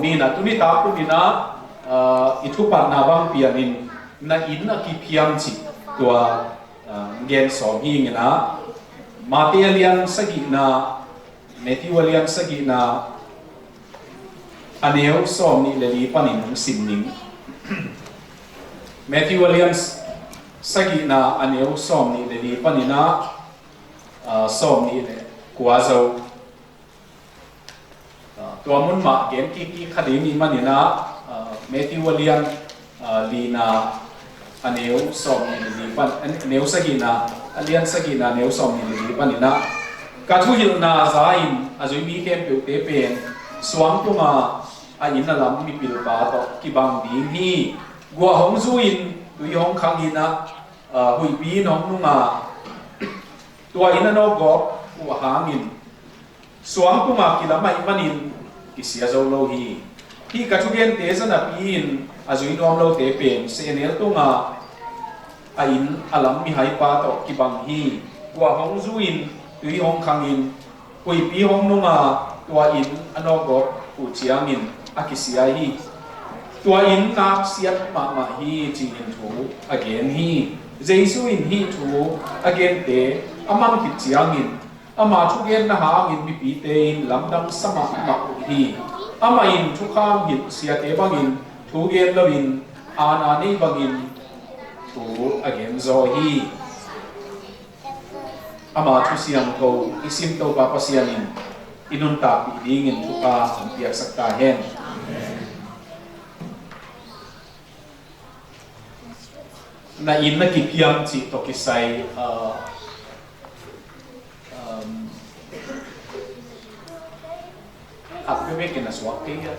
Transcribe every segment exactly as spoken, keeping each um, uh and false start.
Ina tuni tak hun ina, ah, i thupatna bang pianin na inn a kiphiam cih tua, ah, gen sawm hi ing ina, Mate a lian sagihna, Matthew a lian sagihna, a neu sawm nih le li panin hong sim ning. Matthew a lian sagihna a neu sawm nih le li panin ah, ah, sawm nih le kua zo. Ah, tua mun mah gen kik kik kha ding i hih manin ah, ah, Matthew a lian, ah, lina a neu sawm nih le li pan, a neu sagihna, a lian sagihna a neu sawm nih le li panin ah, ka thuhilhna za-in a zui mi khempeuhte pen suang tunga a inn a lam mipilpa tawh kibang ding hi. Guah hong zu-in tui hong khang in ah, ah, huihpi in hong nung a, tua inn a nawkgawp uh hangin suang tunga kilam ahih manin kisia zo lo hi. Hih ka thugente zanapi-in a zui nuam lote pen sehnel tunga a inn a lam mihaipa tawh kibang hi. Guah hong zu-in tui hong khangin huihpi hong nunga tua inn a nawkgawp uh ciangin a kisia hi. Tua inn naksiat mahmah hi, ci-in thu a gen hi. Jesu in hih thu a gente a mang khit ciangin ama thugenna hangin mipite in lamdang sa mahmah uh hi. Amah in thukham hilh siate bangin thu gen loin aana nei bangin thu a gen zaw hi. Ama thu siangtho i sim Topa Pasian in i nuntakpih dingin thupha hong piaksak ta hen. Na inn na kiphiam cih tawh kisai, ah, um, khat bekbek in a suak kei a.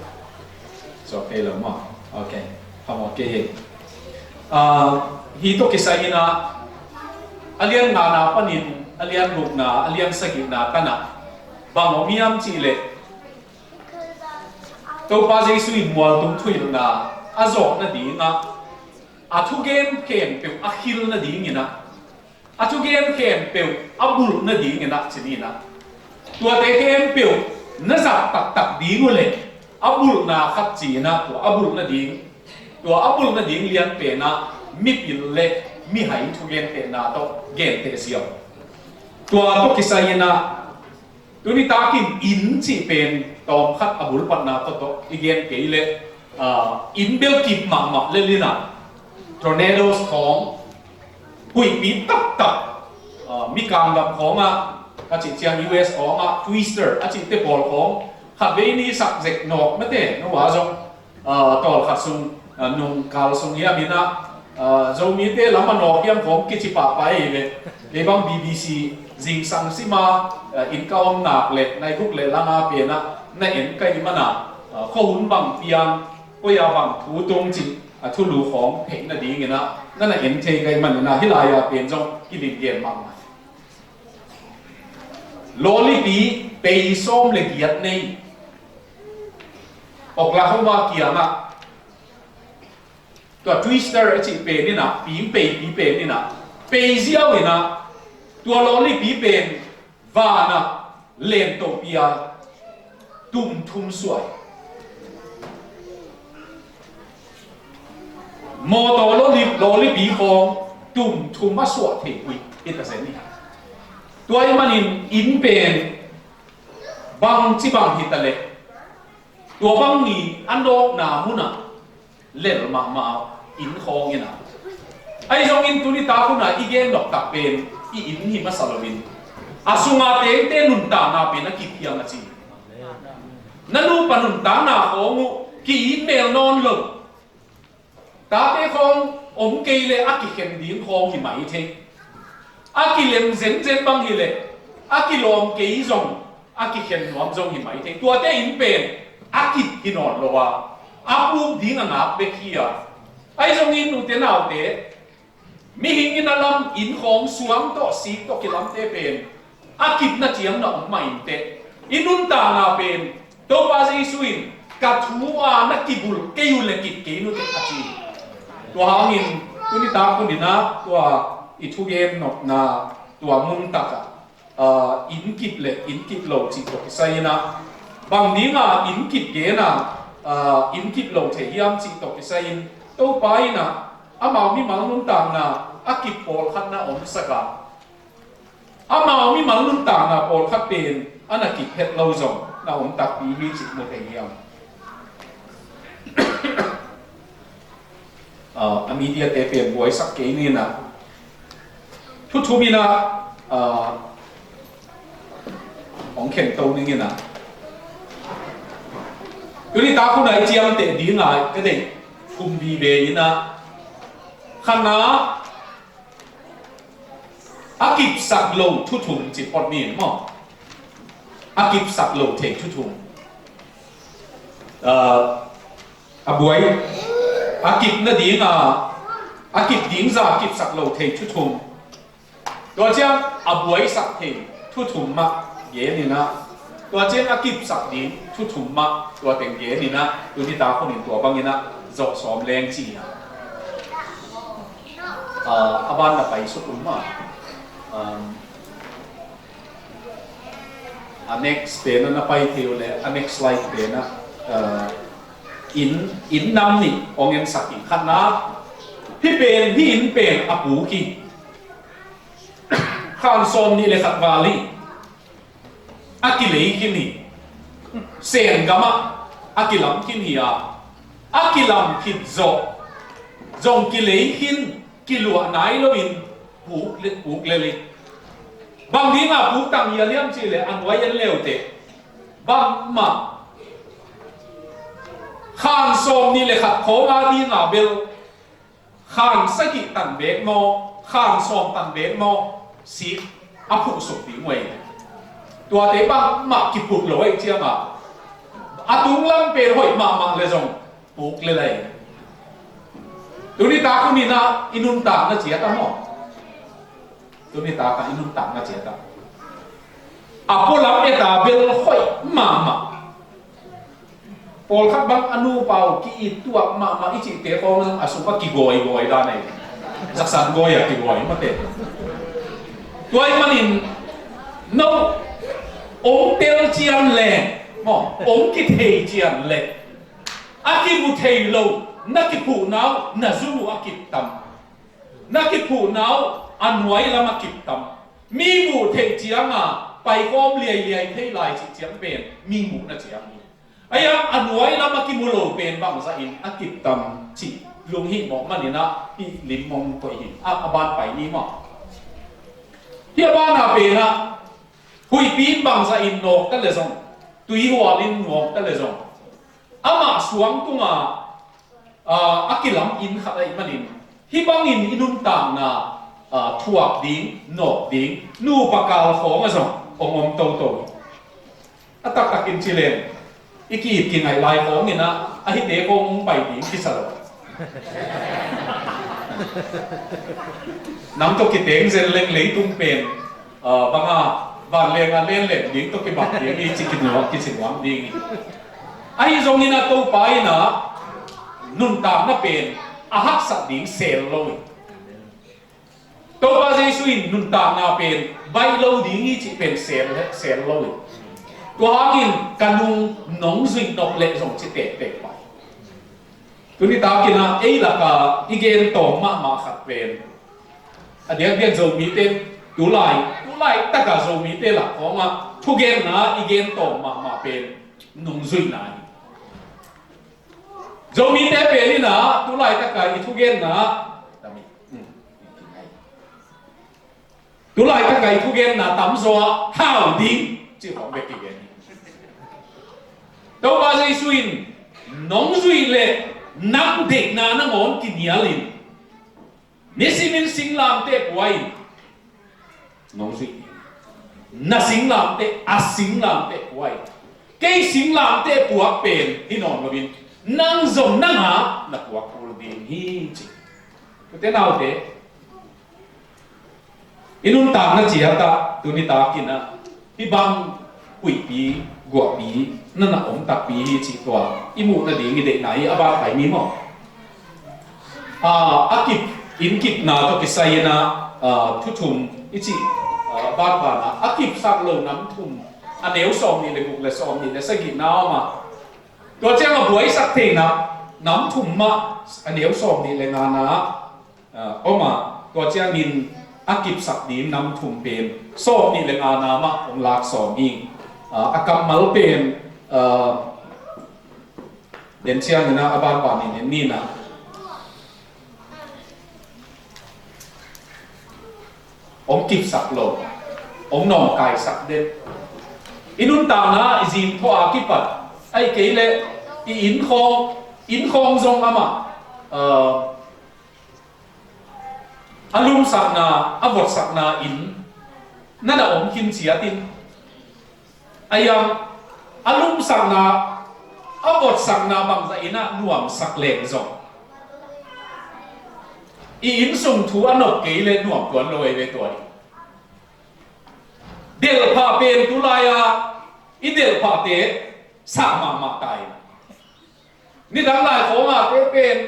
Suak kei lo maw? Ok. Phamawh kei hi. Ah, hih tawh kisai in ah, a lian ngana panin a lian gukna, a lian sagihna tan ah bang om hiam cih leh, Topa Jesu in mualtung thuhilhna a zawh nadingah a thugen khempeuh a khil nadingin ah, a thugen khempeuh a bulh nadingin ah, ci ni in ah, tuate khempeuh na zat taktak ding uh leh a bulhna khat ci in ah, tua a bulh nading, tua a bulh nading lian pen ah mipil le mihai thugentehna tawh genteh ziau. Tua tawh kisai in ah, tuni takin inn cih pen tawmkhat a bulpatna tawh tawh i gen kei leh, ah, inn bel kip mahmah lel in ah, tornadoes khawng, huihpi taktak, ah, Mikang gam khawngah, a cih ciang U S khawngah Twister a cihte pawl khawng khatvei ni sak zek nawk mate, no a zong, ah, tawlkhat sung, ah, nung kal sung hiam in ah, ah, Zomite lam a nawk hiam khawng kici pahpah hi ve. Kei bang B B C zingsang sima, ah, inn ka om nak leh nai guk le langa pen ah na en ka hih man ah, ah, khuahun bang piang, koi-a bang thu tung cih a thulu khawng theih nadingin ah na na en thei ka hih manin ah, hih lai-a pen zong kiling gen mahmah. Lawlipi pei sawm le giat nei Oklahoma kiangah, tua Twister a cih pen in ah, ping peipi pen in ah, pei ziau in ah, tua lawlipi pen van ah len tohpi a tum thum suai. Mawtaw lawlip, lawlipi khawng tum thum a suah thei uh hi ta zen hi. Tua ahih manin inn pen bangci bang hi ta leh, tua bang mi a nawkna mun ah lel mahmah inn khawng in ah. Ahi zongin tuni tak hun ah i gen nop tak pen i inn hi masa loin, a sunga tengte nuntakna pen a kiphiam a ci. Na nupa nuntakna khawng uh ki-it mel nawn lo. Tate khawng om kei leh a kikhen ding khawng hi mai thei. A kilem zenzen bang hi leh, a kilawm kei zong, a kikhen nuam zong hi mai thei. Tuate inn pen a kip hi nawn lo a, a puk ding a ngak bek hi a. Ahi zongin ute naute, mihing inn a lam inn khawng suang tawh sik tawh kilamte pen a kipna ciang na om mah inteh. I nuntakna pen Topa Jesu in, "Ka thu a na kibulh kei uh leh kip kei nuteh," a ci. Tua hangin tuni tak hun in ah tua i thugen nopna tua mun takah, ah, inn kip le inn kip lo cih tawh kisai in ah, bang dinga inn kip gen a, aa, inn kip lo thei hiam cih tawh kisai-in Topa in ah amau mimal nuntakna a kip pawlkhat na omsak a, amau mimal nuntakna pawlkhat pen a na kip het lo zong na om takpi hi cih mu thei hiam? Aa, a media te pen buaisak kei ni in ah, thu thum in ah, aa, hong khen to ning in ah, tuni tak hun ah i ciamteh ding a ka deih thum vive in ah, khatna, a kipsak lo thu thum ci phot ni in maw? A kipsak lo thei thu thum. Aa, a buai, a kip nading a, a kip ding za kipsak lo thei thu thum. Tua ciang a buaisak thei thu thum mah gen in ah, tua ciang a kipsak ding thu thum mah tua teng gen in ah, tuni tak hun in tua bang in ah zawh sawm leng ci in ah, aa, a ban na pai suk un maw? Aa, a next pen ah na pai thei uh leh, a next slide pen ah, aa, inn, inn nam nih hong ensak in, khatna, hih pen, hih inn pen a puk hi. Khan sawm nih le khat val hi. A kilei khin hi. Sen gamah a kilam khin hi a, a kilam khit zawh zong kilei khin, kiluah nai loin puk le, puk lel hi. Bang dingah puk tang hial hiam cih leh a nuai en leuteh bangmah, khan sawm nih le khat khawng a dingah bel khan sagih tan bek maw, khan sawm tan bek maw, sik a phuhsuk ding uh ei. Tuate bangmah kipuk lo ei ciangah a tunglam pen hoih mahmah le zong puk lel ei. Tuni tak hun in ah i nuntakna ciat ah maw? Tuni tak ah i nuntakna ciat ah a pualam et a bel hoih mahmah. Pawlkhat bang a nupa uh ki-it tuak mahmah i cihte khawng zong a sung ah kigawigawi dan ei. Zaksan gawi a kigawi mate. Tua ahih manin no ong tel cian leh maw, ong kithei cian leh a kimu thei lo na kiphuhna uh na zum uh a kip tam. Na kiphuhna uh a nuai lam a kip tam. Mi muh theih ciang a paikhawm liailiai thei lai cih ciang pen mi muhna ciang hi. Ahi a, a nuai lam a kimu lo pen bangzah in a kip tam cih lunghimawh man in ah hih lim hong koih hi. A, a ban pai ni maw? Hih a ban a pen ah huihpi in bangzah in nawk ta leh zong, tuihual in nawk ta leh zong, amah suang tungah, aa, a kilam inn khat ahih manin hih bangin i nuntakna, aa, thuak ding, nawk ding, nupa kal khawng ah zong hong om toto hi. A taktakin ci leng i ki-it kingaih lai khawng in ah a hihte khawng hong pai ding kisa lo. Nang tawh kiteng zen leng leitung pen, aa, banga vanleng a lenlen ding tawh kibat ding hi ci kinuam, kici nuam ding hi. Ahi zongin ah Topa in ah nuntakna pen a haksat ding sel lo hi. Topa Jesu in nuntakna pen baih lo ding hi cih pen sel, sel lo hi. Tua hangin ka nung nong zuih nop leh zong ci tektek pah hi. Tuni takin ah ei lakah i gen tawm mahmah khat pen, a diakdiak Zomite, tulai, tulai takah Zomite lak khawngah thugenna i gen tawm mahmah pen nungzuihna hi. Zomite pen in ah tulai takah i thugenna, tulai takah i thugenna tamzaw ah hau ding cih khawng bek kigen hi. Topa Jesu in nong zuih leh nang deihna nangawn kinial in nisimin singlamteh pua in nong zuih. Na singlamteh, a singlamteh pua in, kei singlamteh puak pen hi nawn loin nang zong nang a na puak kul ding hi ci. Ute naute, i nuntakna ciatah tuni takin ah hih bang huihpi guahpi na na om takpi hi cih tua i muh nading i deihna hi. A ban pai ni maw? A, a kip, inn kipna tawh kisai in ah, a, thu thum i cih, a, banban ah a kipsak lo nam thum, a neu sawm nih le guk le sawm nih le sagihna om a, Tua ciang a buaisak theihna nam thum mah a neu sawm nih le ngana ah, ah, om a, tua ciangin a kipsak ding nam thum pen sawm nih le ngana mah hong lak sawm hi. Ah, a kammal pen, ah, den ciangin a banban in en ni na. Hong kipsak lo, hong nawngkaisak den. I nuntakna i zing thawh a kipat, ahih kei leh i inn khawng, inn khawng zong amah, ah, a lumsakna, a votsakna inn na na om khin ciat in, a iang a lumsakna, a votsakna bangzah in a nuamsak leng zong, i inn sung thu a nop kei leh nuam tuan lo ei ve tua hi. Delhphah pen tulai a i delhphahte sah mahmah ta in, nidang lai khawng a te pen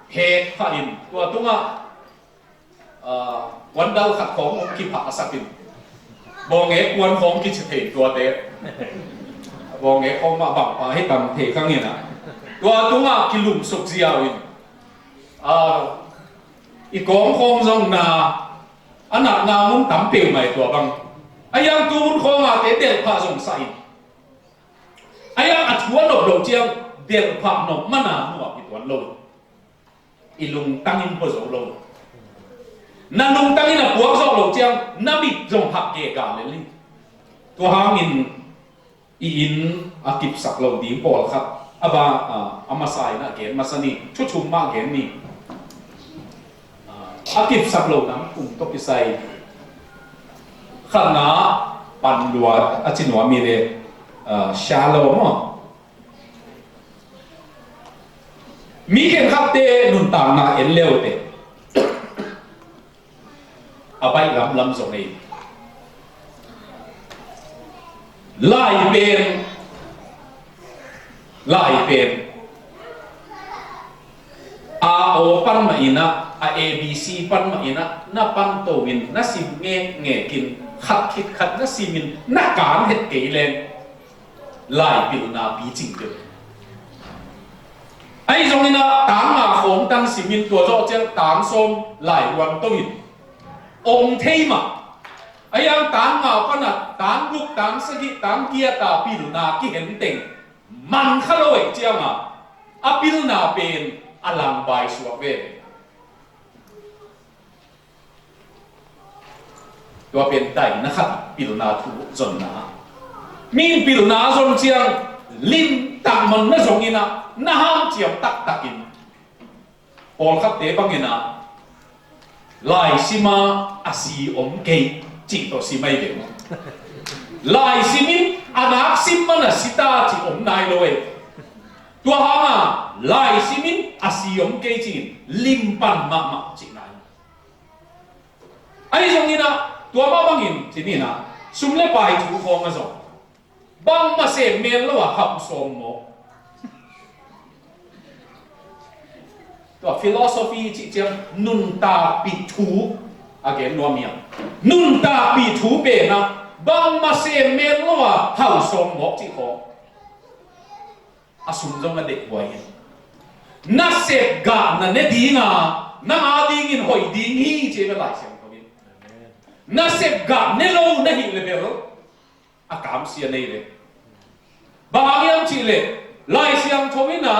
hek phah in, tua tungah, ah, kuandal khat khawng hong kiphahsak in, bawngek kuan khawng kici thei tuate. Bawngek khawng mah bang pha hi tam thei kha ngin a, tua tungah kilumsuk ziau in, ah, i kawng khawng zong na, a natna mun tam peuhmah hi tua bang. A iang tu hun khawng a te delhphah zong sah in, a iang a thu a nop loh ciang delhphah nop man a nuam hi tuan lo. I lungtang in pua zo lo. Na lungtang in a puak zawh loh ciang na mit zong hak keh ga lel hi. Tua hangin i inn a kipsak lo ding pawlkhat a ba, a, a masa in a gen masa ni, thu thum mah gen ni. A kipsak lo nam thum tawh kisai. Khatna, pan lua a ci nuam hi le, ah, shalom maw. Mi khenkhatte nuntakna en le uh teh, a baih lamlam zong ei. Lai pen, lai pen, a aw pan mah in a, a A B C pan mah in a, na pan to in, na sim ngekngek in, khat khit khat na sim in, na kan het kei leng, lai pilna picing peuh. Ahi zongin a, tang nga khawng tan simin tua zawh ciang tang sawm lai luan to in ong thei mah. A iang tang nga pana tang guk, tang sagih, tang giat a pilna kihen teng man kha lo ei cianga, a pilna pen a langbai suak ve. Tua pen daina khat, pilna thu zonna. Mi in pilna zon ciang limtak man na zong in a, na hanciam taktakin. Pawlkhatte bangin a, laisima a si om kei cih tawh si mai ve maw? Laisim in a nak sim man a si ta cih om nai lo ei. Tua hanga laisim in a si om kei cih limpan mahmah cih nai. Ahi zongin a, tua mah bangin ci ni na, sum le pai thu khawng a zong bangmah sem men lo a hauh sawm mawk. Tua philosophy cih ciang nuntakpih thu a gen nuam hiam? Nuntakpih thu pen a bangmah sem men lo a hauh sawm mawk cih khawng. A sum zong a deih huai hi. Nasep gah na ne dinga, nang a dingin hoih ding hi ci ve Lai Siangtho in. Nasep gah ne lo na hih le bel a kamsia nei ve. Bang hang hiam cih leh Lai Siangtho in a,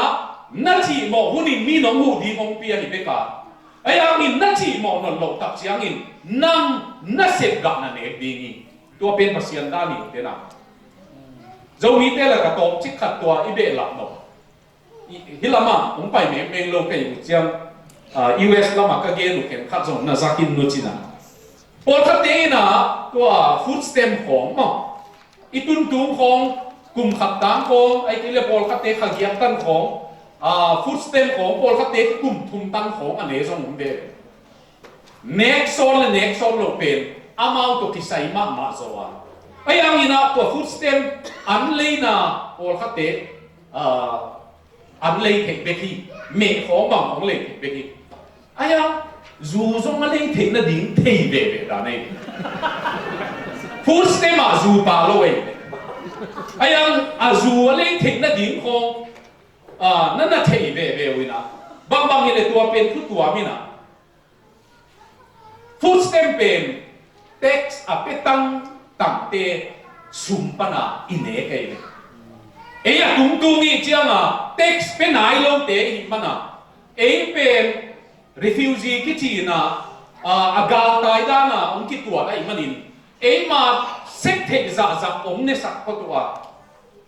na thihmawh hunin mi nong huh ding hong pia hi bek a, ahi hangin na thihmawh nawn loh tak ciangin nang nasep gah na nek ding hi. Tua pen Pasian dan hi te na. Zomite lak a tawmcik khat tua i behlap mawh. Hih lamah hong pai mengmeng lo ka hih uh ciang, ah, U S lamah ka gen uh khenkhat zong na zakin nu cina. Pawlkhatte in a tua food stamp khawng maw, i tuntung khawng, kum khat tang khawng, ahih kei leh pawlkhatte kha giat tan khawng, ah, food stamp khawng pawlkhatte kum thum tang khawng a ne zong om ve. Nek sawn le nek sawn loh pen amau tawh kisai mahmah zaw a. Ahi hangin a tua food stamp an leina pawlkhatte, ah, an lei theih bek hi. Meh khawng bang khawng lei theih bek hi. Ahi hang zu zong a lei theih nading thei veve ta nei. Food stamp ah zu pa lo ei. Ahi hang a zu a lei theih nading khawng, ah, na na thei veve uh in ah, bangbang hi leh tua pen thu tuam in ah, food stamp pen tax a pia tangtangte sum pan a i nek ahi ve. Ei a tungtung i hih ciang a tax pia nai lote i hih man a, ei pen refugee kici in ah, a, a galtai dan a hong kituat ahih manin, eima sep theih zahzah hong nesak khawtuah.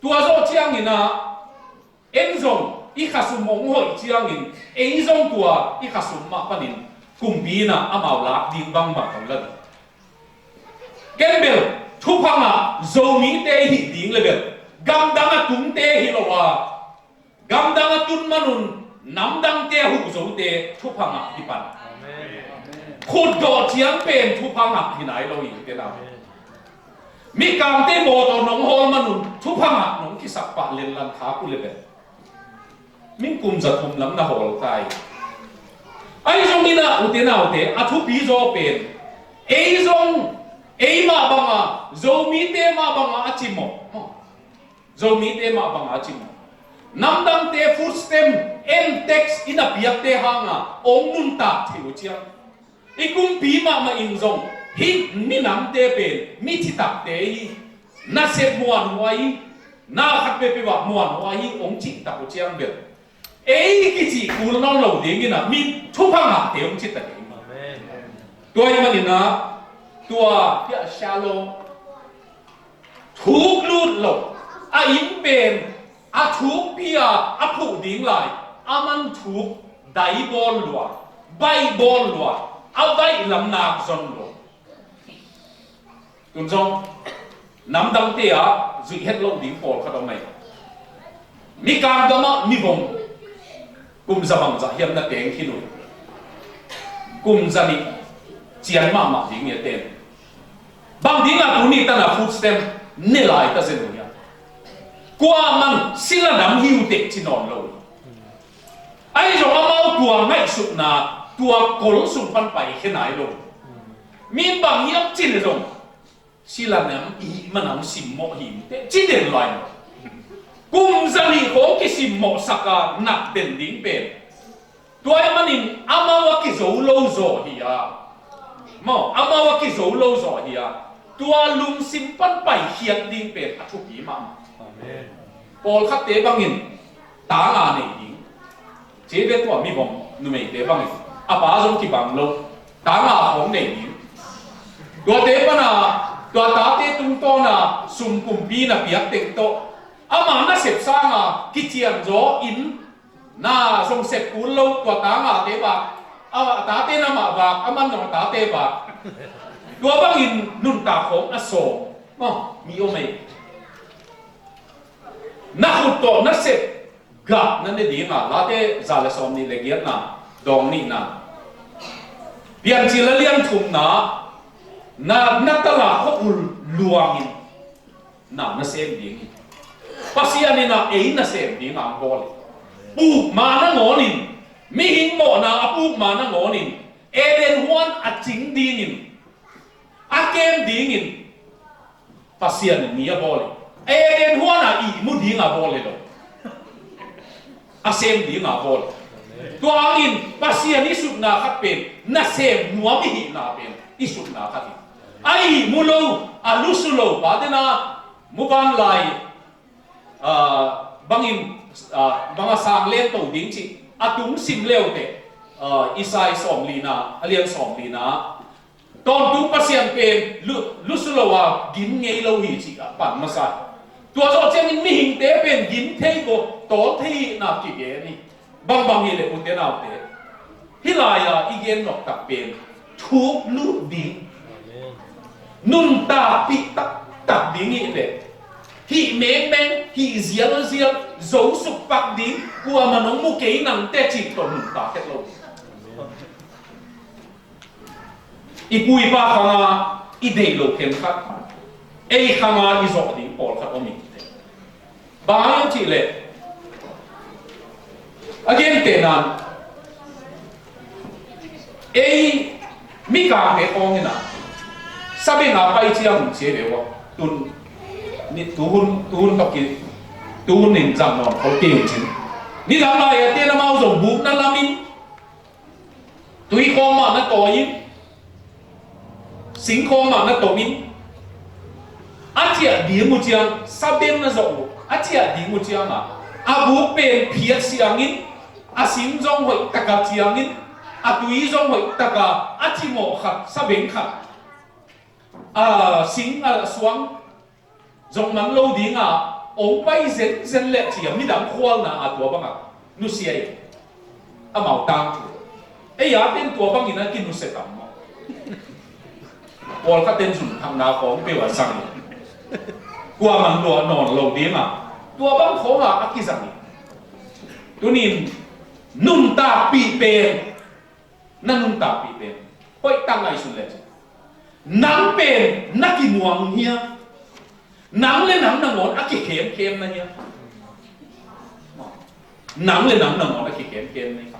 Tua zawh ciangin ah, en zong i khasum hong hoih ciangin, ei zong tua i khasum mah panin kumpi in ah amau lak ding bangbang hong la ding. Ken bel thupha ngah Zomite i hih ding le bel, gamdang a tungte hi lo a, gamdang a tun man un, namdangte a huh zote thupha ngah hi pan. Khutdawh ciang pen thupha ngah hi nai lo hi, ute nau. Mikangte mawtaw nong hawl man un thupha ngah nong kisak pah lenlan kha uh le bel, min kum za thum lam na hawl ta hi. Ahi zongin ah, ute naute, a thupi zaw pen, ei zong, ei mah bang a, Zomite mah bang a a cimawh, Zomite mah bang a a cimawh, namdangte food stamp and tax i na piakte hang a hong nuntak theih uh ciang, i kumpi mahmah in zong hih minamte pen mi citakte hi, nasep muanhuai hi, na khat peuhpeuh ah muanhuai hi hong cihtak uh ciang bel, ei kici kul nawn lo dingin ah, mi thupha ngahte hong cita ding. Tua ahih manin ah, tua hiah Shalom, thuk lut lo, a inn pen a thukpi a a phuh ding lai, a man thuk dai bawl lua, baih bawl lua, a baih lam nak zon lua. Tun zong namdangte ah zuih het loh ding pawlkhat om ahi. Mikang gam ah mivong kum za bangzah hiam na teng khin uh? Kum za nih cian mahmah ding hi a ten. Bang ding a tuni tan a food stamp ne lai ta zen uh hiam? Kuaman sila nam hi uh teh ci nawn lo. Ahi zong amau tua ngaihsutna, tua kol sung pan paikhia nai lo. Mi in bang hiam ci leh zong, sila nam i hih man a hong simmawh hi teh ci den lai lo. Kum za nih khawng kisimmawhsak a nak den ding pen, tua ahih manin amau a kizo lo zaw hi a, maw, amau a kizo lo zaw hi a, tua lungsim pan paikhiat ding pen a thupi mahmah. Pawlkhatte bangin tanga nei ding. Ci ve, tua mivong numeite bangin a pa zong kibang lo, tanga khawng nei ding. Tuate pana, tua tate tungtawna sum kumpi na piak teng tawh, ama nasep sanga kicianzaw in, na zong sep kul lo, tua tangate vak, a tate na mah vak, aman zong a tate vak. Tua bangin nuntak khawng a sawm, maw, mi om ei. Na khut tawh nasep gah na ne ding a, Late za le sawm nih le giatna, dawng nihna. Piancil a lian thumna, na, na tala khua ul luangin na, na sem ding hi. Pasian in a ei nasem ding a hong bawl hi. Pukma nangawnin, mihing mawhna a pukma nangawnin, Eden huan a cing dingin, a kem dingin Pasian in mi a bawl hi. Eden huan a ihmu ding a bawl hi lo. A sem ding a bawl hi. Tua hangin Pasian i sutna khat pen nasem nuam i hihna pen i sutna khat hi. A ihmu lo, a lusu lo pa dena muban lai, ah, bangin, ah, bang a sang len to ding cih a tung sim leuteh, ah, Isai sawmlina, a lian sawmlina, tawntung Pasian pen lu, lusu lo a gim ngei lo hi cih a pan masa hi. Tua zawh ciangin mihingte pen gim thei, tawl thei hihna kigen hi. Bangbang hi leh ute naute, hih lai-a i gen noktak pen thuk lut ding, nuntakpih taktak ding hi leh, hih mengmeng, hih zialzial, zo suk pak ding, kuamah nong mu kei nang teh cih tawh nuntak het lo ding. I pu i pa khanga i deih loh khenkhat, ei khanga i zawh ding pawlkhat om in teh. Bang hang hiam cih leh, a gentehna in, ei mikangte khawng in a, sabeng a pai ciang hun sia ve ua, tun Ni tuhun, tuhun toki, tuhun in zang nawn khol kei uh cin. Nidang lai a ten amau zong buk na lamin, tui khawng mah na tawi in, sing khawng mah na tom in, a ciah ding uh ciang, sabeng na zawh uh, a ciah ding uh ciang a, a buk pen phiat siangin, a sing zong hoih taka ciangin, a tui zong hoih taka, a cimawh khat, sabeng khat, a sing a suang zong man lo dinga, ong pai zenzen leh cia midang khualna a tua banga nusia i, amau tangthu. Ei a pen tua bangin a kinusia tam maw? Pawlkhat ten zun thakna khawng peuh a sang i, kuaman luah nawn lo dinga, tua bang khawnga a kizang i. Tunin nuntakpih pen, na nuntakpih pen hoih tak ngaihsun le cin, nang pen na kimuang hia? Nang le nang nangawn a kikhemkhem na hia? Nang le nang nangawn a kikhemkhem na hia?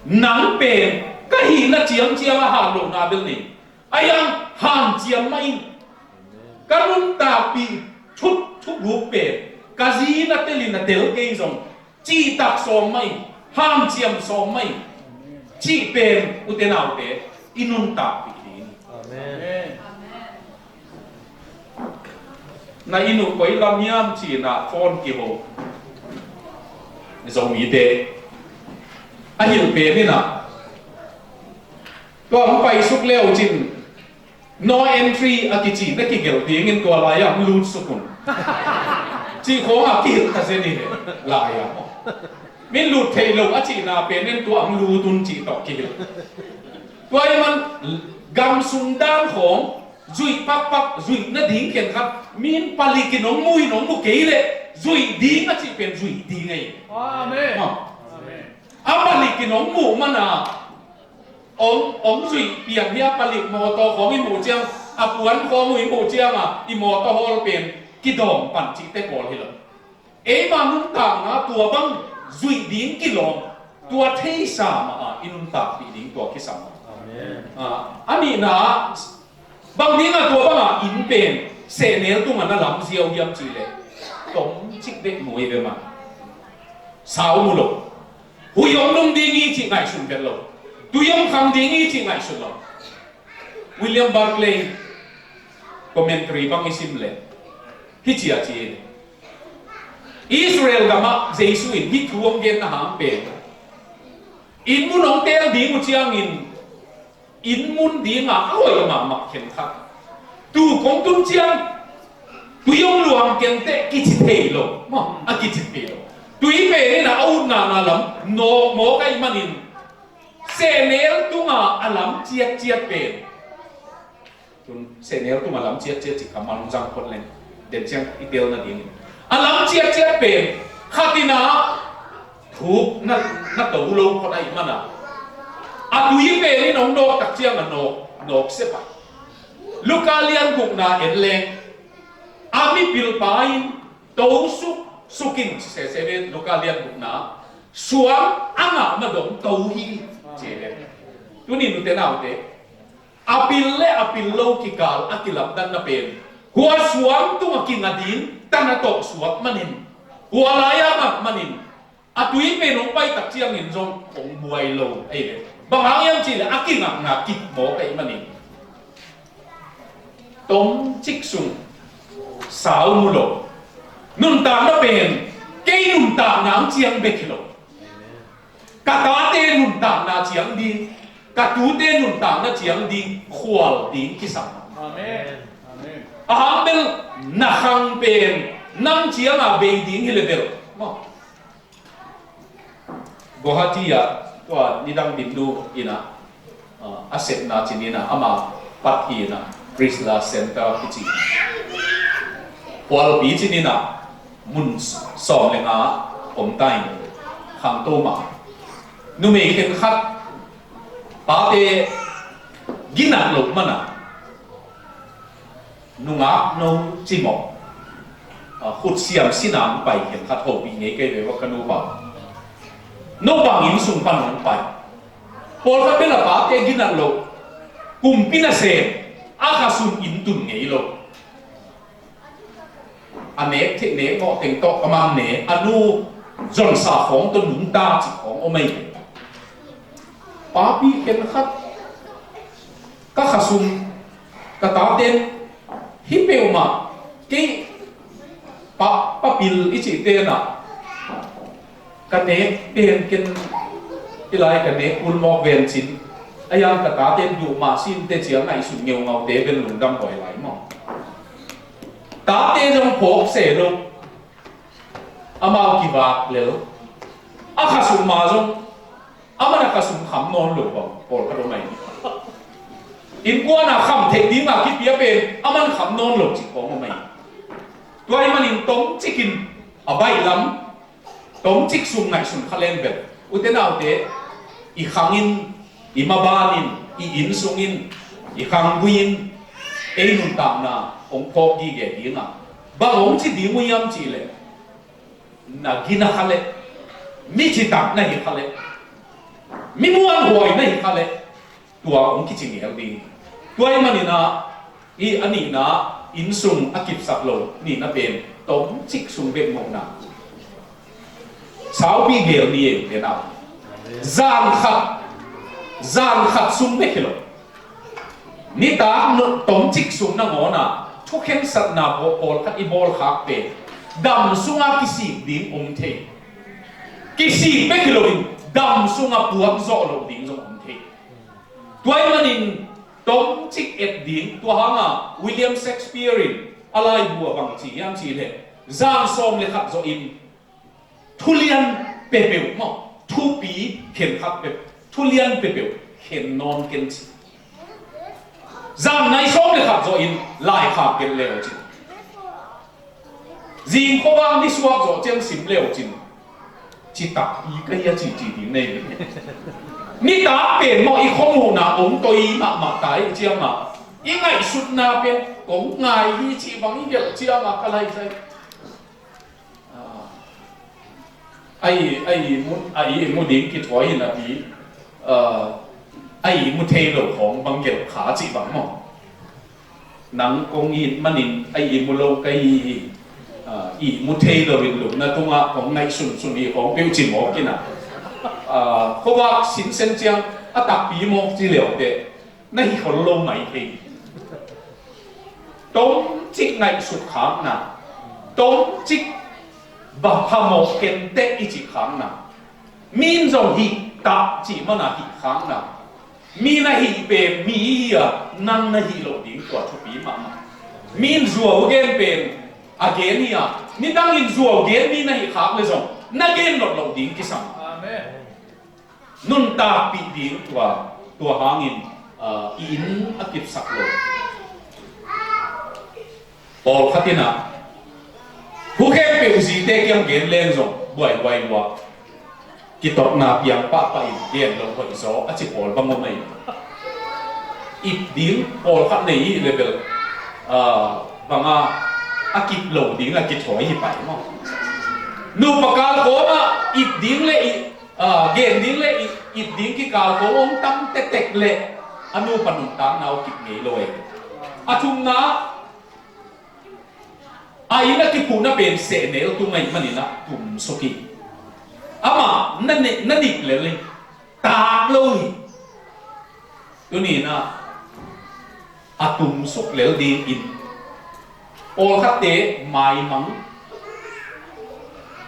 Nang pen ka hihna ciangciang a hat lohna bel nei, a iang hanciam mah in, ka nuntakpih thu, thuguk pen ka zi na telin a tel kei zong cihtak sawm mah in, hanciam sawm mah in, cih pen ute naute i nuntakpih ding. Amen. Na inn uh koi lam hiam ci-in ah phone kiho. Zomite a hilh pen in ah, tua hong paisuk le uh cin, no entry a kici na kigelh dingin tua lai-ah hong lutsuk un, cih khawngah kihilh ta zen hi ve. Lai-ah min lut thei lo a cihna pen in tua hong lut un cih tawh kihilh. Tua ahih man gam sung dan khawng zuih pakpak, zuih nading khenkhat, min palik in hong mu in hong mu kei leh zuih ding a cih pen zuih ding ahi. Amen. A palik in hong muh mana, hong, hong zuih pian hi a, palik mawtaw khawng i muh ciang, a puan khawng uh i muh ciang a, i mawtaw hawl pen kidawm pan cihte pawl hi lo. Eima nuntakna tua bang zuih ding kilawm, tua theisa mah a i nuntakpih ding tua kisam. Amen. A, a nihna ah, bang dingah tua bangah inn pen sehnel tungah na lam ziau hiam cihleh, tomcik bek mu hi ve mah. Sau mu lo. Hui hong nung ding hi cih ngaihsun vet lo. Tui hong khang ding hi cih ngaihsun lo. William Barclay commentary bang i sim leh, hih ci a ci hi. Israel gamah Jesu in hih thu hong genna hang pen, inn mun hong teel ding uh ciangin, inn mun dinga a hoih mahmah khenkhat, tu kong tun ciang tui hong luang kenteh kici thei lo. Maw, a kici thei lo. Tui pen in a utna na lam nawk mawk ahih manin, sehnel tunga a lam ciatciat pen. Tun sehnel tunga lam ciatciat cih kha man hong zang phot leng, den ciang i tel nadingin, a lam ciatciat pen khat in a thuk na, na to lo phot ahih mana, a tui pen in hong nawk tak ciang a nawk, nawk sep a. Luka lian gukna en leng, a mipilpa in to suk, suk in, sese ve, Luka lian gukna, suang a ngah ma dong to hi, ci ve. Tuni nute naute, a pil le a pil lo kikal a kilamdanna pen, hua suang tunga kinga ding tana tawh suak manin, hua lai-a ngak manin, a tui pen hong pai tak ciangin zong hong buai lo ahi ve. Bang hang hiam cihleh a kingakna kik mawk ahih manin, tomcik sung sau mu lo. Nuntakna pen kei nuntakna ang ciang bek hi lo. Ka tate nuntakna ciang ding, ka tute nuntakna ciang ding khual ding kisam. Amen. Amen. A hang bel na khang pen nang cianga bei ding hi le bel. Maw. Guwahati ah tua nidang dimnu in ah, a sepna cin in ah ama pat hi in ah, Priscilla Center kici, khualpi cin in ah, mun sawm le nga om ta in, khangto mah. Numei khenkhat pate ginat loh mana, nungak no cimawh, a, khutsiam sina hong pai khenkhat hopih ngei kei ve, va ka nupa. No bang inn sung pan hong pai. Pawlkhat bel a pate ginat loh, kumpi nasem, a kha sung inn tun ngei lo. A nek theih nek ngawh teng tawh ka man ne, a nu zonsa khawng tawh nungta cih khawng om ei. Papi khen khat ka khasum, ka taten hih peuhmah kei pa, papil i cih tenah ka nek pen ken i lai ka nek kul mawk ven cin. A yang ka taten duh mah sin te cia ngaihsun ngeungaute ven lungdam huai lai maw. Tate zong phawk se lo. Amau kivak lel. A khasum ma zong a man a khasum kham nawn lo bang pawlkhat om ahi. Innkuan a kham theih dinga kipia pen a man kham nawn lo cih khawng om ahi. Tua ahih manin tomcik in a baihlam, tomcik sum ngaihsun kha leng bel, ute naute, i khang in, i maban in, i inn sung in, i khanggui in ei nuntakna hong phawk gige dinga bang hong ci ding uh hiam cih leh, na gina kha leh, mi citak na hi kha leh, mi muanhuai na hi kha leh, tua hong kici ngel ding. Tua ahih manin ah, i a nihna, inn sung a kipsak lo nihna pen tomcik sung bek mawkna. Saupi gel ni e, ute nau. Zan khat, zan khat sung bek hi lo. Nitak tomcik sung nangawn a thukhensatna pawlkhat i bawlkhak pen dam sunga kisik ding om thei. Kisik bek hi loin dam sunga puak zawh loh ding zong om thei. Tua ahih manin tomcik et ding, tua hanga William Shakespeare in a laibu ah bang ci hiam cih leh, zan sawm le khat zawhin thulian peuhpeuh maw, thupi khen khat peuh, thulian peuhpeuh khen nawn ken ci. Zan nai sawm le khat zawhin laikhak khen le uh ci. Zing khuavak nisuak zawh ciang sim le uh cin, citak pi ka hi a ci ci ding nei. Nitak pen maw i khuamuhna om toi mahmah ta ih ciangah i ngaihsutna pen kong ngai hi cih bang i gelh ciangah ka lai zai. A i, a i mu, a i mu ding kithuai hi napi, a i mu thei lo khawng bang gelh kha cih bang maw. Nang kong it manin a i mu lo ka hi hi. A i mu thei lo in lupna tungah kong ngaihsunsun hi khawng peuh ci mawk in a. A khuavak sinsen ciang a takpi mawk ci leu teh na hi khol lo mai thei. Tomcik ngaihsut khakna, tomcik bang phamawh kenteh i cih khakna, min zong hih tah cih mana hih khakna, mi na hih pen mi hi a nang na hih loh ding tua thupi mahmah. Min zuau gen pen a gen hi a, nidangin zuau gen mi na hih khak le zong na gen nop loh ding kisam. Amen. Nuntakpih ding tua, tua hangin, ah, i inn a kipsak lo. Pawlkhat in ah, hu khempeuh zite kiang gen leng zong buaibuai lua. Kitotna piang pahpah in gen lo hoih zaw a ci pawl bang om ei. Ip ding pawlkhat nei i level, ah, banga a kip lo ding a kithawi hi pai maw. Nupa kal kawmah ip ding le i Aa, gen ding le i, ip ding kikal ko hong tam tektek le a nupa nuntakna uh kip ngei lo e. A thumna, a inn a kiphuhna pen sehnel tung ahih manin a tumsuk hi. Amah na ne, na dik lel hi. Tak lo hi. Tuni-in ah a tumsuk lel dingin pawlkhatte maimang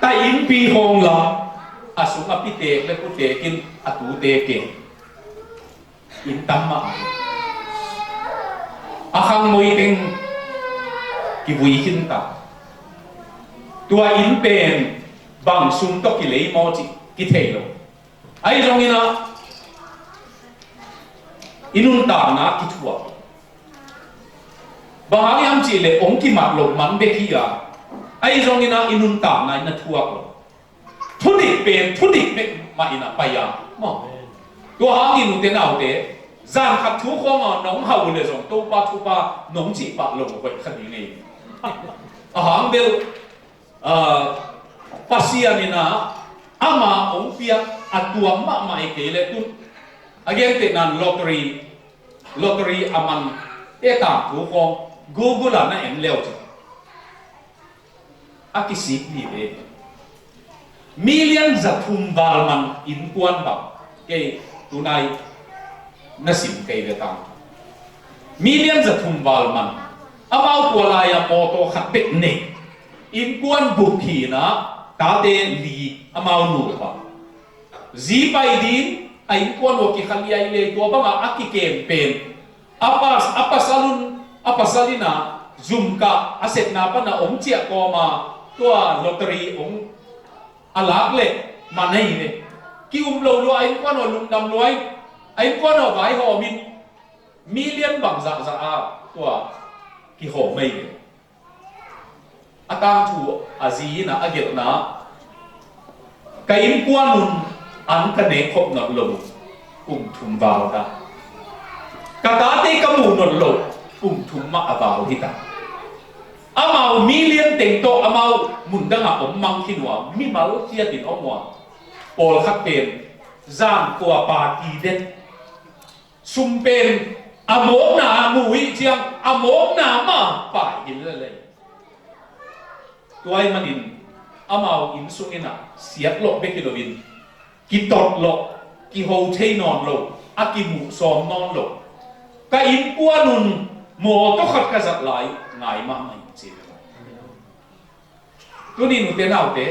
ta, innpi hong lam a sung a pitek le putekin a tute ke in tam mah. A khangmoi teng kivui khin ta. Tua inn pen bang sum tawh kilei maw cih kithei lo. Ahi zongin ah i nuntakna kithuak. Bang hang hiam cih leh hong kimat loh man bek hi a. Ahi zongin ah i nuntakna in a thuak lo. Thudik pen thudik bek mah in a pai a maw. Tua hangin ute naute, zan khat thu khawng a nong hauh uh leh zong Topa thupha nong cih pah lo hoih kha ding ei. A hang bel Aa, Pasian in ah ama hong piak a tuam mahmah hi kei leh tun a gentehna in lottery, lottery a man te tangthu khawng Google ah na en leu cin. A kisik ni ve. Million za thum val man innkuan bang kei tunai na sim kei ve tang. Million za thum val man. Amau tua lai-a mawtaw khat bek nei. Innkuan guk hi-in ah tate li amau nu pa. Zi pai ding a innkuan uh a kikhaliai lei tua bangah a kikem pen. A pas, a pasal un, a pasal in ah zum kah a sepna pan a om ciah kawma tua lottery om a lak leh man ahi ve. Ki-um lo lua a innkuan uh lungdam lua in a innkuan uh vaihawm in million bang zahzah a tua kihawm ahi ve. A tangthu a zi in ah a gelhna, ka innkuan un an ka nek khop nawn lo, kum thum val ta. Ka tate ka mu nawn lo, kum thum mah a val hi ta. Amau million teng tawh amau mun dangah om mang khin uh a, mimal ciatin om uh a, pawlkhat pen zan kua party den. Sum pen a mawkna mu hi ciang a mawkna mah pai hi lel lei. Tua ahih manin amau inn sung in ah siat lawh bek hi loin kitot lawh, kiho thei nawn lo, a kimuh sawm nawn lo. Ka innkuan un mawtaw khat ka zat lai ngai mahmah hi ci. Tuni nute naute,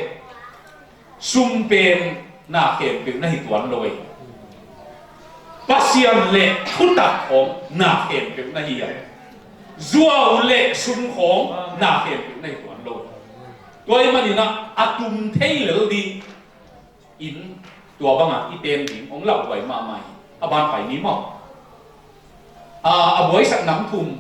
sum pen na khempeuh na hi tuan lo ei. Pasian le thutak khawng na khempeuh na hi a. Zuau le sum khawng na khempeuh na hi tuan lo. Tua ahih manin ah a tum thei lel ding. Inn tua bangah i ten ding hong lauhuai mahmah hi. A ban pai ni maw? A, a buaisak nam thum.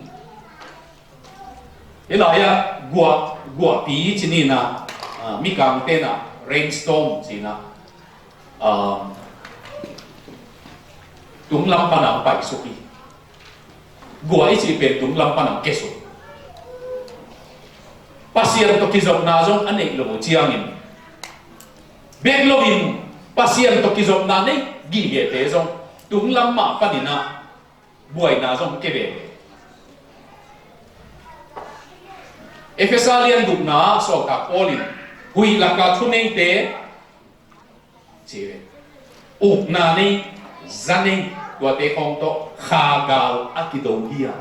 Hi lai-ah guah, guahpi ci ni-in ah, a, Mikangte in ah rainstorm ci-in ah, a, tunglam pan a hong paisuk hi. Guah i cih pen tunglam pan a hong kiasuk. Pasian tawh kizopna zong a neih lo uh ciangin, bek loin Pasian tawh kizopna nei gigete zong tunglam mah panin ah buaina zong kia ve. Efesa lian gukna sawltak Paul in huih laka thuneite ci ve. Ukna nei, za nei, tuate khawng tawh khagal a kido hi a.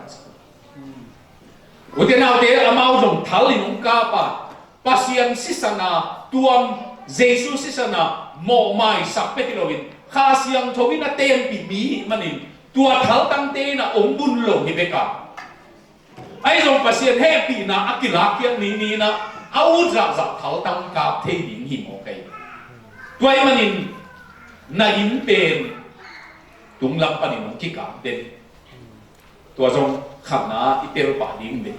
Ute naute, amau zong thal in hong kap a, Pasian sisan a tuam, Jesu sisan a mawhmaisak bek hi loin Kha Siangtho in a tenpih mi hih manin tua thaltangte in a hong bun lo hi bek a. Ahi zong Pasian hehpihna a kilakkhiat ni ni-in ah a ut zahzah thaltang kap thei ding hi mawk ei. Tua ahih manin na inn pen tunglam panin hong kikap den. Tua zong khatna i tel pah ding den.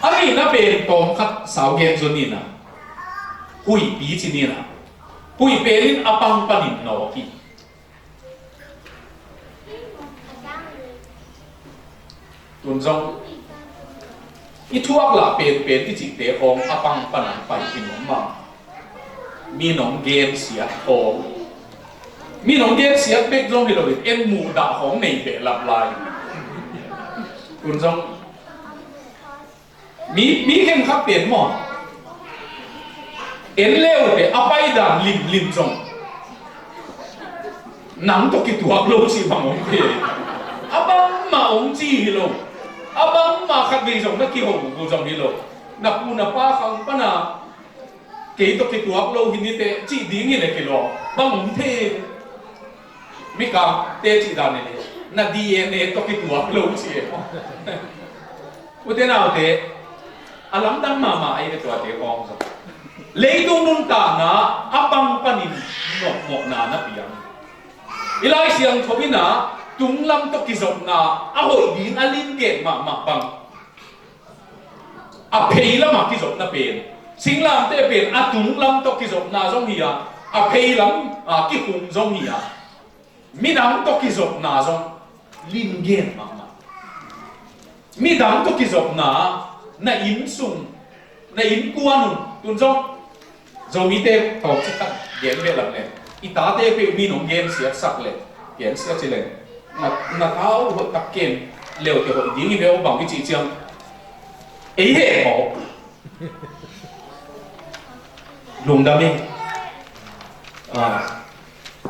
A nihna pen tawmkhat sau gen zaw ni-in ah, huihpi ci ni-in ah, huih pen in a pang panin nawk hi. Tun zong i thuak lah penpen i cihte khawng a pang pan a pai hi nuam mah. Mi nong gensiat khawng, mi nong gensiat bek zong hi loin en muhdah khawng nei behlap lai. Tun zong Mi, mi khenkhat pen maw, en leute a paidan limlim zong nang tawh kituak lo cih bang om thei. A bangmah om ci hi lo. A bangmah khatvei zong na kiho uh zong hi lo. Na pu na pa khang pana kei tawh kituak lo hi nite cih ding hi le kilawm bang om thei. Mikangte cih dan hi le na D N A tawh kituak lo cih e maw. Ute naute, a lamdang mahmah ahi ve tuate khawng zong. Leitung nuntakna a pang panin nopmawhna na piang. I Lai Siangtho in ah tunglam tawh kizopna a hoih ding a limgen mahmah bang. A phei lamah kizopna pen. Singlamteh pen a tunglam tawh kizopna zong hi a, a phei lam a kikhum zong hi a. Midang tawh kizopna zong limgen mahmah. Midang tawh kizopna na inn sung, na innkuan un, tun zong Zomite tawmcik khat gen beh lam le i tate peuh mi nong gensiat sak le gensiat ci le na, na tau hoih tak ken leute hoih ding i ve aw bang i cih ciang ei heh maw? Lungdam hi. Ah,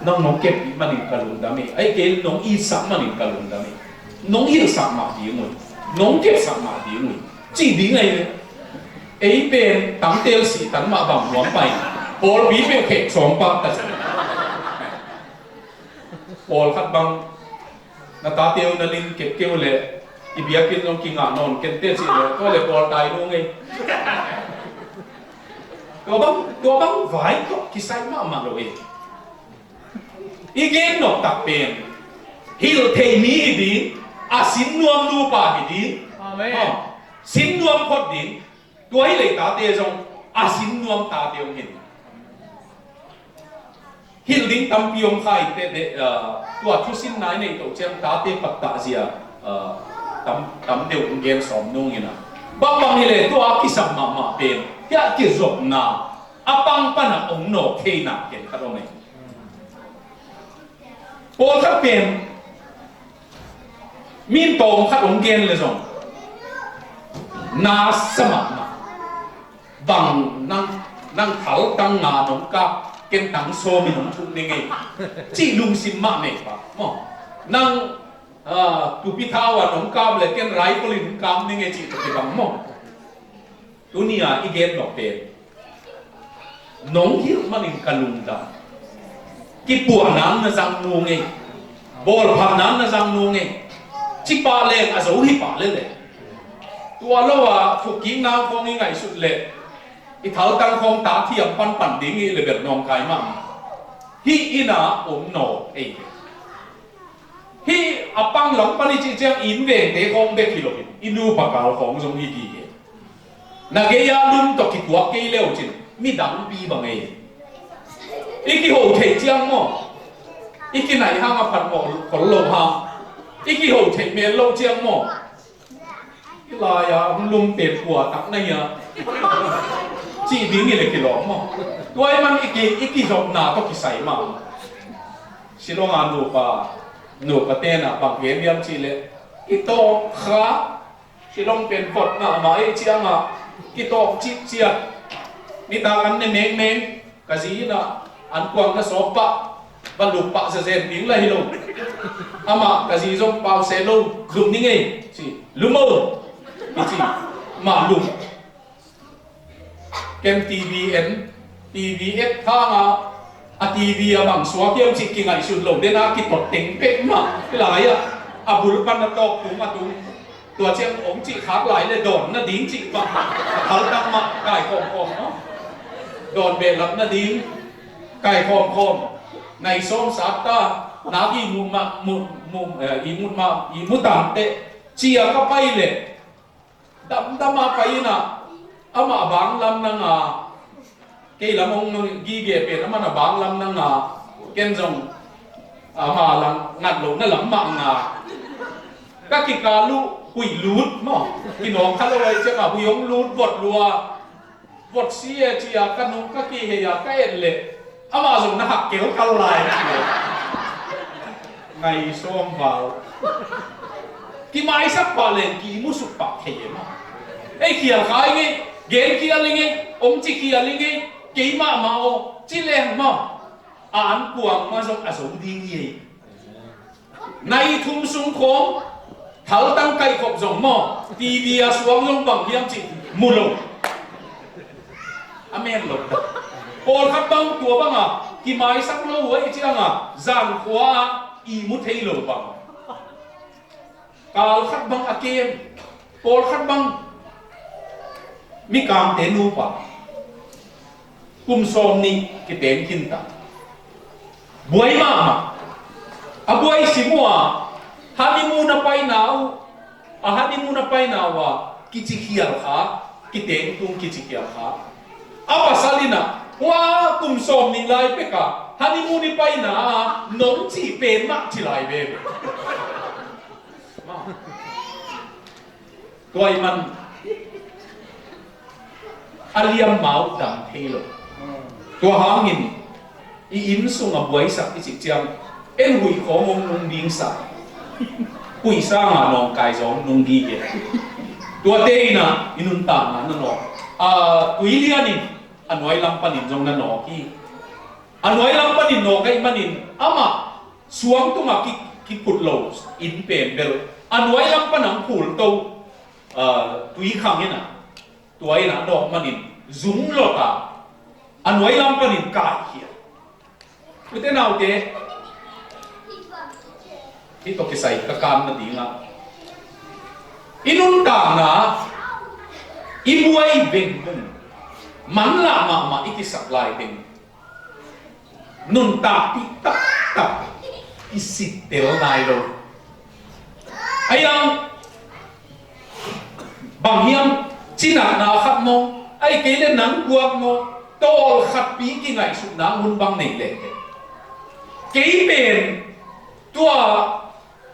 nang nong kep manin ka lungdam hi. Ahih kei leh nong itsak manin ka lungdam hi. Nong hilhsak mah ding uh hi. Nong kepsak mah ding uh hi. Cih ding ahi ve. Ei pen tangtel sih tan mah bang nuam pai. Pawlpi peuh khek sawm pak ta. Pawlkhat bang na tate uh na lin kep kei uh leh i biakinn zong kingah nawn kei inteh cih leh tua leh pawl tai nung ei. Tua bang, tua bang vai tawh kisai mahmah lo ei. I gen nop tak pen hilh thei mi hi ding, a sin nuam nupa hi ding. Amen. Ha, sin nuam phot ding. Tua hi leh tate zong a sin nuam tate hong hi ding. Hilh ding tampi om kha inteh, ah, tua thusinna i neih toh ciang tate pattah zia, ah, tam, tam deuh hong gen sawm nung in a. Bangbang hi leh tua a kisam mahmah pen, hiah kizopna a pang pan a hong nawk theihna ken khat om ei. Pawlkhat pen min tawm khat hong gen leh zong na sa mahmah. Bang nang, nang thaltang nga nong kap, ken tang sawm in hong thuk ning ei, cih lungsim mah nei pah maw. Nang, ah, tupi thau a nong kap leh ken rifle in hong kap ning ei cih tawh kibang maw. Tuni a i gen nop pen nong hilh manin ka lungdam. Kipuahna na zang nung ei. Bawlphatna na zang nung ei. Ci pah leng a zo hi pah lel ei. Tua lo a thukkikna khawng i ngaihsut leh i thaltang khawng ta thiam panpan ding i leh bel nawngkai mahmah. Hih inn ah om nawn ei. Hih a pang lam pan i cih ciang i inn vengte khawng bek hi lo in i nupa kal khawng zong hi gige. Na gei-a lum tawh kituak kei le uh cin midangpi bang ei. I kiho theih ciang maw, i kinaih hang a phatmawh khol lo hang, i kiho theih mel loh ciang maw, hih lai-a hong lum pen kua tak na hia cih ding hi leh kilawm maw. Tua ahih man i ki, i kizopna tawh kisai mah. Shillong a nupa, nupa ten a bang gen hiam cih leh, i tawp kha, Shillong pen vot mahmah ei ciang a kitawp cipciat. Nitak an ne mengmeng, ka zi in a an kuang na sawp pah, va lup pah zenzen ding la hi lo. Amah ka zi zong pau se lo, zum ning ei ci, lum o i ci, mah lum. Ken TV en, TV et hang a, a TV a bang suak hiam cih kingaihsun lo, den a kitot teng pek mah, lai a, a bul pan a tawk tung a tung. Tua ciang om cih khak lai le dawn nading cih mah, a thaltang mah, kai khawmkhawm maw. Dawn behlap nading, kai khawmkhawm. Nai sawm sat ta, nak i mu mah, mu, mu, eh, i mu mah, i mu tangte, ci a ka pai leh. Damdam a pai in a, amah bang lam nang a, kei lam hong nang gige pen, amah na bang lam nang a, ken zong amah lam ngat lo na lam mah nga. Ka kikal uh huih lut maw, kinawk kha lo ahih ciang a huih hong lut vot lua, vot si e ci a ka nung ka kihei a ka et leh, amah zong na hak kelkal lai. Ngai sawm val. Kimaisak pah leng kimusuk pah thei e maw. Ei khial kha i ngei, gen khial i ngei, om ci khial i ngei, kei mahmah aw ci leng maw, a an kuang mah zong a zo ding i ei. Nai thum sung khawng thaltang kaihkhop zong maw, TV a suang zong bang hiam cih mu lo. A men lo. Pawlkhat bang tua bang a kimaisak lo uh ahih ciang a zan khua a i mu thei lo bang. Kal khat bang a kem. Pawlkhat bang Mikangte nupa kum sawm nih kiteng khin ta. Buai mahmah. A buai sim uh a, honeymoon a paina uh, a honeymoon a paina uh a, kici khial kha, kiteng tung kici khial kha. A pasal in a, hua kum sawm nih lai pek a honeymoon i paina a, nong cih pen mah ci lai veve. Tua ahih man a liam mau dam thei lo. Tua hangin i inn sungah buaisak i cih ciang, en huih khawng hong nung ding sa. Huih sangah nawngkai zong nung gige. Tuate in a i nuntakna na nawk. A, tui lian in a nuai lam panin zong na nawk hi. A nuai lam panin nawk ahih manin amah suang tungah ki, kiphut lo inn pen bel a nuai lam pan ang phul to, ah, tui khang in a, tua in a nawk manin zung lawt a, a nuai lam panin kaikhia. Ute naute, hih tawh kisai ka kan nadingah, i nuntakna, i buai bengkung, manlah mahmah i kisak lai teng nuntakpih taktak i sittel nai lo. Ahi zong bang hiam, cinatna khat maw, ahih kei leh nang guak maw, tawlkhatpi kingaihsutna hun bang nei leh, kei pen tua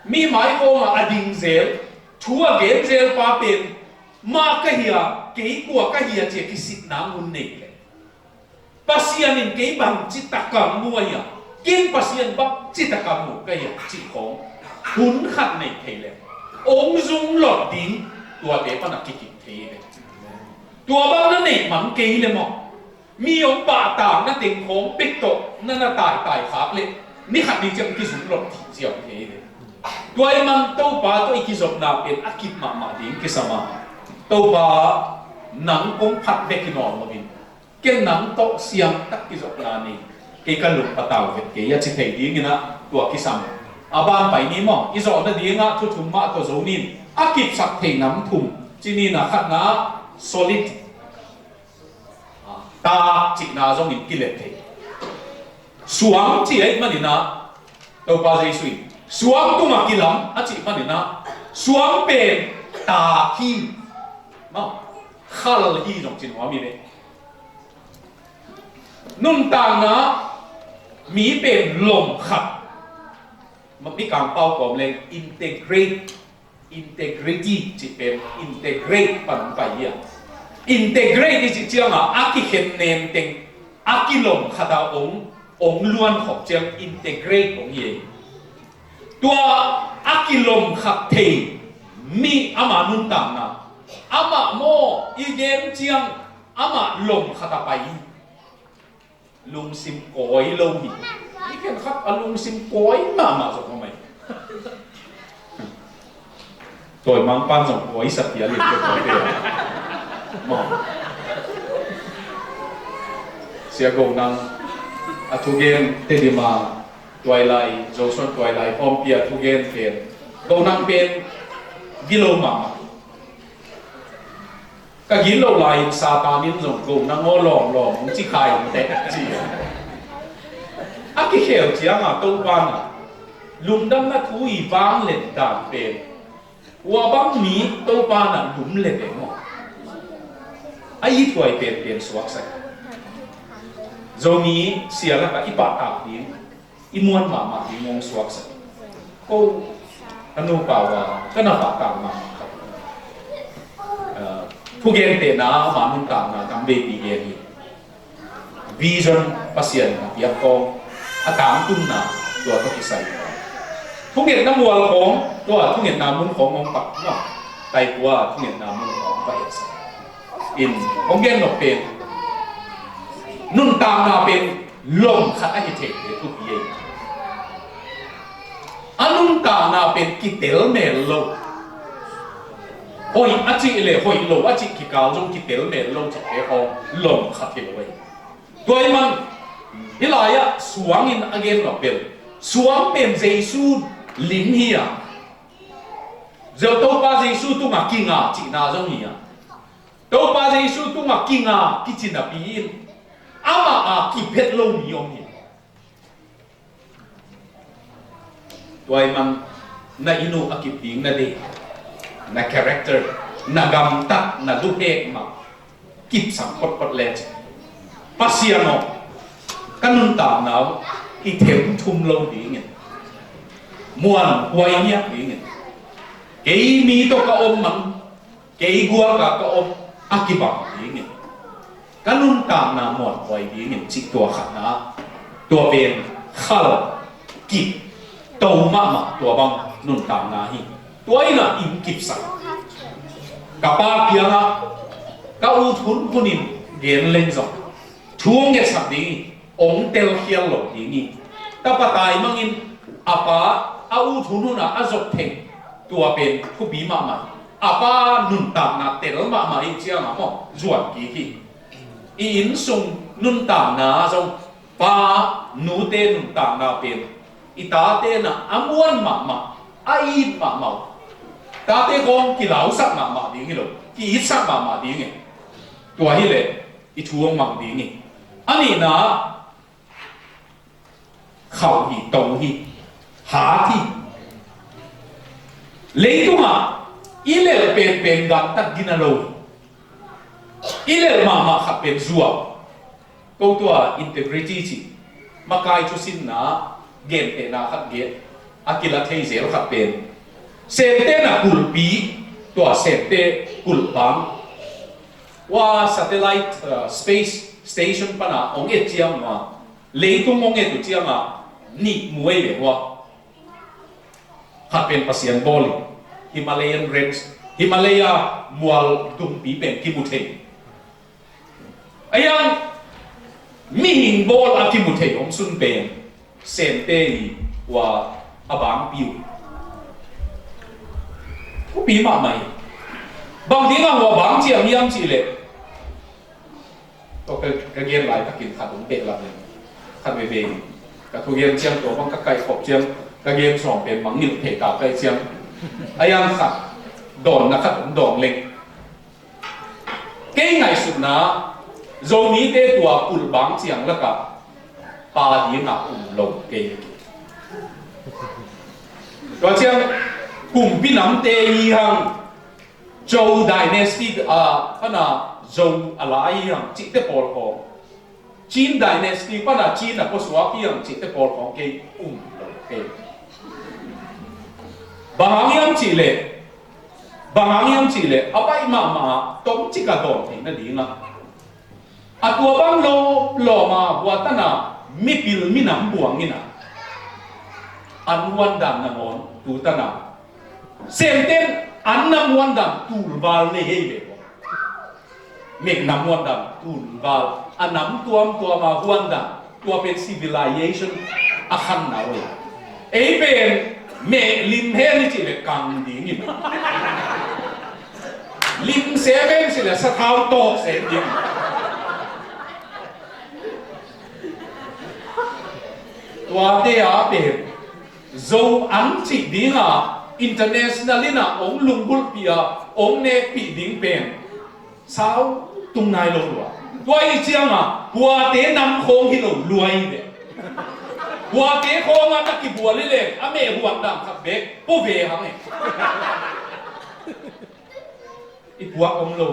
mi mai kawngah a ding zel, thu a gen zel pa pen mah ka hi a, kei kua ka hi a ci a kisitna hun nei leh, Pasian in kei bangci takah mu a hiam, ken Pasian bangci takah mu ka hiam cih khawng hun khat nei thei leh, ong zung lawt ding tuate pan a kikip thei hi ve. Tua bang na neih mang kei leh maw, mi ong pahtakna teng khawng pek tawh na na taitai khak leh, ni khat ni ciang kizung lawt thei ziau thei hi ve. Tua ahih man Topa tawh i kizopna pen a kip mahmah ding kisam a, Topa, nang kong phat bek hi nawn lo in, ken nang tawh siangtak kizopna nei, kei ka lung patau vet kei a ci thei dingin ah tua kisam. A ban pai ni maw, i zawh nadingah thu thum mah tawh zo nin, a kipsak thei nam thum ci nin ah, khatna solid, ah, tak cihna zongin kilet thei. Suang cih ahih manin ah, Topa Jesu in suang tungah kilam a cih manin ah, suang pen tak hi, maw, khal hi zong ci nuam hi ve. Nuntakna mi pen lom khat, Mikang pau kawm leng integrate, integrity cih pen integrate pan pai hi a. Integrate i cih ciangah a kikhen nem teng, a kilom khat a ong, ong luan khop ciang integrate ong hi. Tua a kilom khat thei mi ama nuntakna, amah maw i gen ciang amah lom khat a pai hi. Lungsim kawi lo hi. I khen khat a lungsim kawi mahmah zong a mai. Tawi Mangpan zong kawi sak hi a, lim ke kawi pe a. Maw. Sia Go Nang a thugen Tedim a tuailai, Zosuan tuailai pawmpi a thugen pen, Go Nang pen gilo mahmah. Ka gilo lai-in Satan in zong Go Nang aw lawm lawm hong ci khai in teh ci. A kikhel ciangah Topa in ah lungdamna thu i vanglet dan pen, ua bang mi Topa in ah lumlet e maw, a ithuai penpen suaksak. Zomi sia lakah i pahtak ding, i muan mahmah ding hong suaksak. Ko a nupa uh a ka na pahtak mahmah khat, ah, thugentehna ama nuntakna tam veipi gen hi. Vision Pasian in a piak khawng, a tangtunna, tua tawh kisai. Thungetna mual khawng, tua thungetna mun khawng hong pak, no. Taipua thungetna mun khawng va hehsak in hong gen nop pen, nuntakna pen lom khat ahi theite thupi ei. A nuntakna pen kitel mel lo. Hoih a cih le hoih lo a cih kikal zong kitel mel lo cihte khawng lom khat hi lo ei. Tua ahih man hih lai-ah suang in a gen nop pen, suang pen Jesu lim hi a, Topa Jesu tungah kinga cihna zong hi a, Topa Jesu tungah kinga kici napi in amah a kiphet lo mi om hi. Tua ahih man na inn uh a kip ding na deih, na character, na gamtat, na luhek mah kipsak photphot lecin, Pasian aw, ka nuntakna uh i themthum lo dingin, muanhuai ngiat dingin, kei mi tawh ka om man, kei guak a ka om a kibang dingin, ka nuntakna muanhuai dingin cih tua khatna, tua pen khal kip to mahmah tua bang nuntakna hi. Tua in ah inn kipsak. Ka pa kiangah ka ut hunhun in gen leng zong, Thu hong ngetsak ding hi, hong telkhial lo ding hi. Tapa taimangin a pa a ut hunhun a a zop theng, tua pen thupi mahmah hi. A pa nuntakna tel mahmah hi ciangah maw zuan kik hi. I innsung nuntakna zong, pa nute nuntakna pen i tate na a muan mahmah, a it mahmah uh. Tate khawng kilausak mahmah ding hi lo, ki-itsak mahmah ding hi. Tua hileh i thu hong mang ding hi. A nihna, khauh hi, to hi, hat hi. Leitungah i lelh penpen gamtat gina lo hi. I lelh mahmah khat pen zuau. Ko tua integrity cih, makai thusinna, gentehna khat gen, a kila thei zel khat pen, Semte na kulhpi, tua Semte kulhbang. Ua satellite, uh, space station pana hong et ciang ua, leitung hong et uh ciangah nih mu ei ve ua. Khat pen Pasian bawl hi, Himalayan Range, Himalaya mual dungpi pen kimu thei. A yang mihing bawl a kimu thei om sun pen Semte i ua a bangpi uh. Thupi mahmah hi. Bang dingah ua bang ciam hiam cihleh, tua ka, ka gen laitakin khat hong behlap leng, khat veve hi. Ka thugen ciang tua bang ka kaihkhop ciang, ka gen sawm pen mangngilh thei ta kaih ciang, a yang khat dawnna khat hong dawn leng. Kei ngaihsutna, Zomite tua kulhbang ciang lakah pa dingah um lo kei. Tua ciang kumpi namte hi hang, Zhou dynasty a pana Zhou a lai hi hang cihte pawl khawng, Qin dynasty pana Qin a puasuak hi hang cihte pawl khawng kei um lo kei. Bang hang hiam cihleh, bang hang hiam cihleh, a baih mahmah a tomcik a dawn theihna dingah, a tua bang lo lawma hua tana mipil minam buang ina, an huan dan nangawn tu tana Semten an nam huan dan tulval nei hei ve. Mek nam huan dan tulval, a nam tuamtuam a huan dan, tua pen civilization a khanna uh hi. Ei pen meh lim hen i cih le kang ding hi. Lim se pen cih le sathau tawk se ding. Tuate a pen Zo an cih dinga international ina ong lunggulhpih a ong nekpih ding pen sau tung nai lo lua. Tua i cianga huate nam khawng hi lo lua i ve. Huate khawnga na kibual i leng a meh huat dang khat bek po ve hang e. I puak om lo.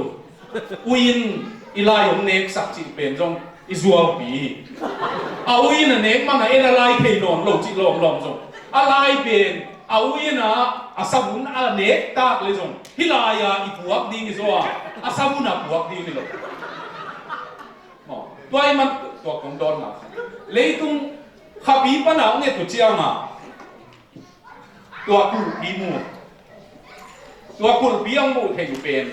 Ui in i lai hong neksak cih pen zong i zuaupi hi. A ui in a nek mana en a lai thei nawn lo cih lawmlawm zong a lai pen a ui in a, a savun a nek tak le zong hih lai-a i puak ding hi zaw a, a savun a puak ding hi lo. Maw, tua i man tua kong dawn ngak. Leitung khapi pana hong et uh cianga tua kulhpi mu. Tua kulhpi ang mu thei uh pen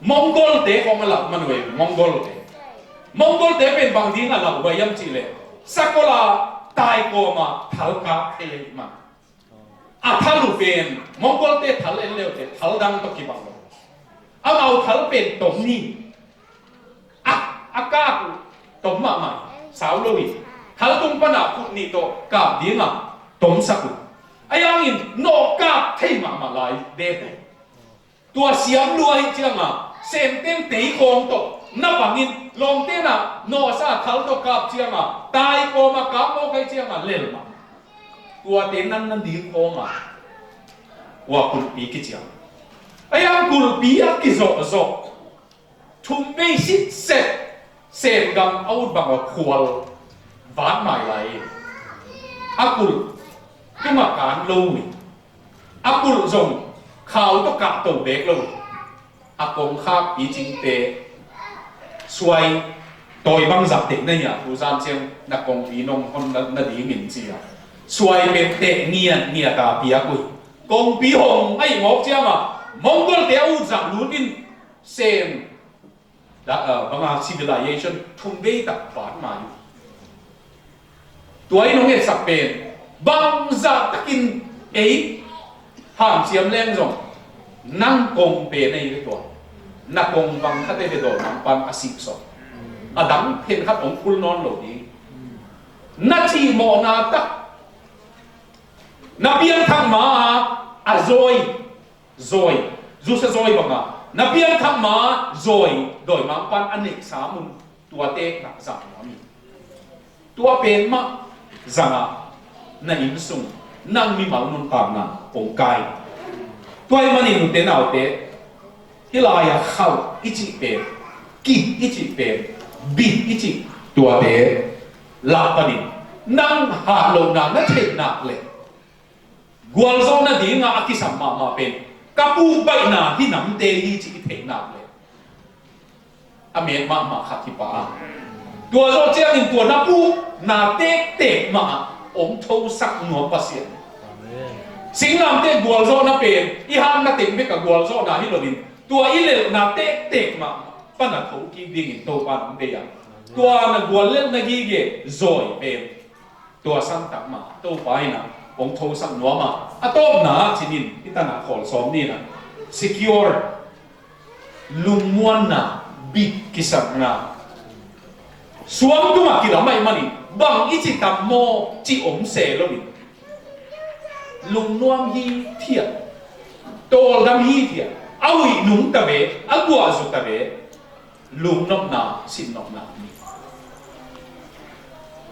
Monggolte kong a lak man uh e, Monggolte. Monggolte pen bang ding a lak uh a hiam cih leh sakol a tai kawma thal kap thei ahih man. A thal uh pen Monggolte thal en leute thal dang tawh kibang lo. Amau thal pen tom ni. A, a kap uh tom mahmah, sau lo hi. Thal tung pana khut nih tawh kap dinga tomsak uh. A yangin nawh kap thei mahmah lai dek uh. Tua siam lua hi cianga semteng tei khawng tawh na bangin lawmtena nawhsa thal tawh kap cianga tai kawma kap mawk hi cianga lel mah. Tuate nan nan ding khawnga ua kulhpi kiciang. A yang kulhpi a kizawhzawh thum vei sitset semgam a ut bang a khual vat mai lai. A kulh tunga kan lo hi. A kulh zong khau tawh kahto bek lo hi. A kongkhak picingte suai tawi bangzah teh na hia tuzan ciang na kongpi nong hon na, na dingin cia suai pente ngiat ngiat a piak uh hi. Kongpi hong a ih mawk cianga Monggolte a utzak lutin sem Da, uh, banga civilization thum vei tak vat mai uh. Tua in hong etsak pen bangzah takin ei hanciam leng zong nang kong pen ei ve tua. Na kong bang khat ei ve dawi nang pan a sik sawh. A dang phen khat hong phul nawn lo ding. Na cihmawhna tak na piangthak ma a zawi, zawi, zusa zawi banga na piangthak ma zawi dawimangpa'n a neihsa mun tuate na zang nuam hi. Tua pen mah zangah na innsung nang mimal nuntakna hong kai. Tua ahih manin ute naute, hih lai-ah khauh i cih pen, kih i cih pen, bih i cih tuate lak panin nang hatlohna na theih nak leh gualzawhna dingah a kisam mahmah pen ka puk baihna hi namte hi cih i theih nak leh a met mahmah khat hi pah a. Tua zawh ciangin tua na pukna tektek mah ah hong thosak nuam Pasian. Singlamteh gualzawhna pen i hatna teng bek a gualzawhna hi loin tua i lelhna tektek mah pan a thokik dingin Topa'n hong deih a. Tua na guallelhna gige zawi pen tua santak mah Topa in ah hong thosak nuam a. A tawpna ah cinin i tan ah khawl sawm ni in ah secure, lungmuanna, bit kisakna. Suang tungah kilam ahih manin bang i ci tam maw cih om se loin lungnuam hithiat, tawldam hithiat, a huih nungta ve, a guahzu ta ve, lungnopna, sinnopna ni.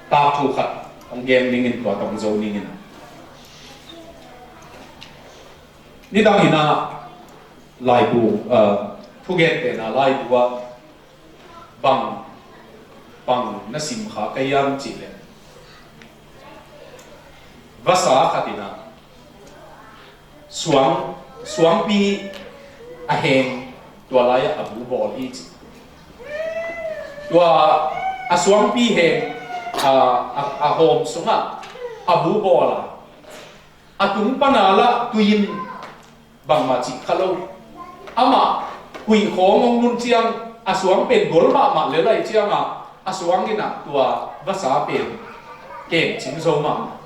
Takthu khat hong gen ning in tua tawh hong zo ning in. Nidang in ah laibu, ah, thugentehna laibu ah bang, bang na sim kha ka hiam cih leh vasa khat in ah suang, suangpi a heng tua lai-ah a bu bawl hi ci. Tua a suangpi heng a, a, a hawm sungah a bu bawl a, a tung pana lah tui in bangmah cih kha lo. Amah huih khawng hong nun ciang a suang pen gol mahmah lel ahih ciangah a suang in ah tua vasa pen kengcing zo mahmah.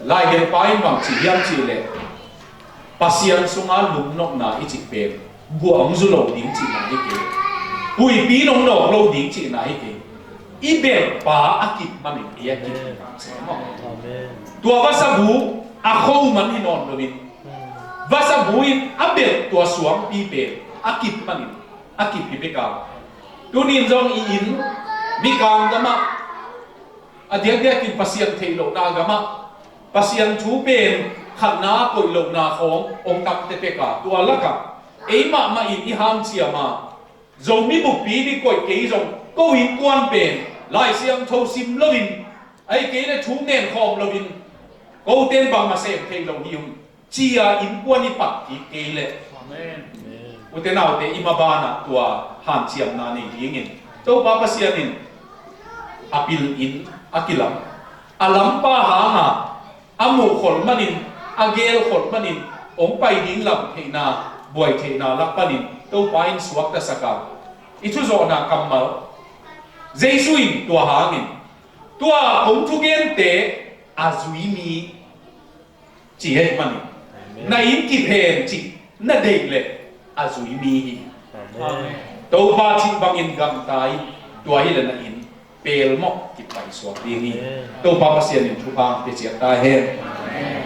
Laigelpa in bang ci hiam cih leh Pasian sunga lungnopna i cih pen guah hong zu lo ding cihna hi kei. Huihpi in hong nawk lo ding cihna hi kei. I belhpa a kip manin ei a kip hi mah se maw. Amen. Tua vasa bu a kho man hi nawn loin vasa bu in a belh tua suangpi pen a kip manin a kip hi bek a. Tunin zong i inn, Mikang gamah a diakdiakin Pasian theih lohna gamah Pasian thu pen khatna a koih lohna khawng hong takte pek a, tua lakah ei mahmah in i hanciam a, Zomi buppi in i koih kei zong ko innkuan pen Lai Siangtho sim loin, ahih kei leh thu ngen khawm loin, kote in bangmah sem thei lo hi ung, ci-a innkuan i pat kik kei leh. Amen. Ute naute, i mabanah tua hanciamna nei dingin Topa Pasian in a pil in a kilam, a lampa hanga a muh khol manin, a gel khol manin hong pai ding lam theihna, buai theihna lak panin Topa in suaktasak a, i thuzawhna kammal Jesu in tua hangin tua hong thugente a zui mi ci ahih manin, na inn kip hen cih na deih leh a zui mi hi. Amen. Topa cih bangin gamta in, tua hileh na inn pelmawh kipaisuak ding hi. Amen. Topa Pasian in thupha pia ciat ta hen. Amen.